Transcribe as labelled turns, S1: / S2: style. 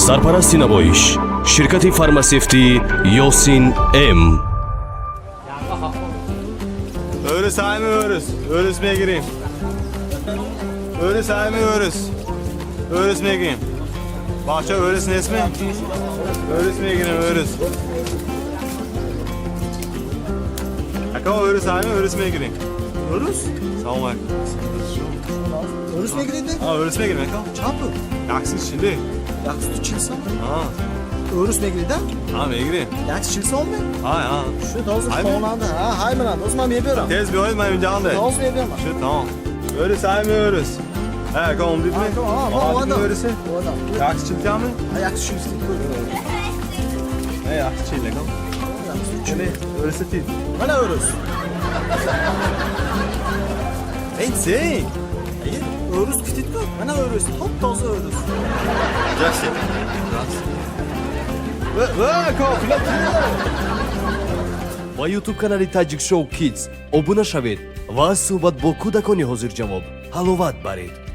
S1: Сарпарасти намоиш ширкати фармасевтӣ Ёсин М.
S2: Өрүс айми, өрүс. Өрүс мегирим. Өрүс айми, өрүс. Өрүс мегирим. Бача, өрүс нестми? Өрүс мегирим, өрүс. Ака, өрүс айми, өрүс мегирим.
S3: Өрүс?
S2: Салом алейкум.
S3: Өрүс мегиред?
S2: А, өрүс мегирим, ака.
S3: Чанд пул?
S2: 140.
S3: 140 сом?
S2: А,
S3: Өрүс мегиред?
S2: А, мегирим.
S3: 140 сом ме?
S2: А, а.
S3: Шуд, ҳозир.
S2: Ҳайми?
S3: Хонанда, ҳа, ҳай менанд, ҳозир ман мебиёрам.
S2: Тез биёед, ман инҷа.
S3: Ҳозир мебиёрам.
S2: Шуд, тамом. Өрүс айми, өрүс. Ҳа, ака, омдидми?
S3: Ака, ҳа, ман омадам.
S2: Өрүси?
S3: Омадам.
S2: 140 тами?
S3: Ҳа, 140.
S2: Не, 140, ака.
S3: 140.
S2: Өрүси тид.
S3: Мана өрүс.
S2: Эй, сен.
S3: Өрүс гуфтидку, мана өрүс, топ тоза өрүс.
S2: Здравствуйте. Ва, ва, ака, пулат.
S1: Ба Ютуб канали Таҷик Шоу Кидс обуна шавед ва аз суҳбат бо кӯдакони ҳозирҷавоб ҳаловат баред.